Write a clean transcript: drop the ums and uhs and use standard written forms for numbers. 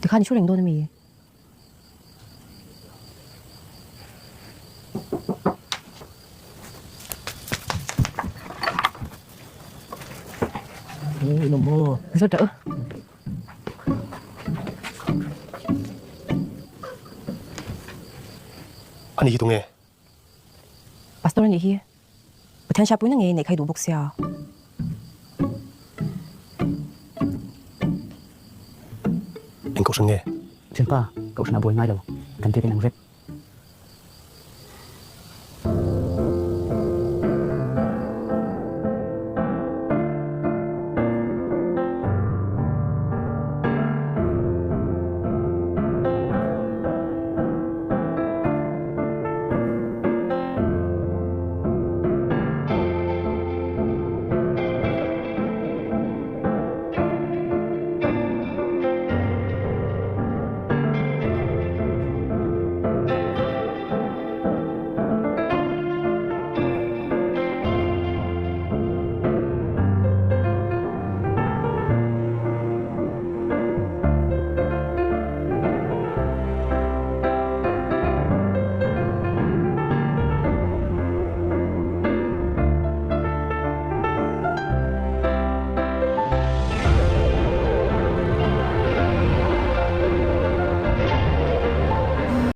Tikhan i thu reng dawn ami? Zot dah. Ani hi tunge? Pastor anih hi. Pathian hriatpuina ngei neih kha i duh bawk sia. Eng kohhran nge? Thianpa, kohhran a buai ngai lo. Kan biak in ang vek.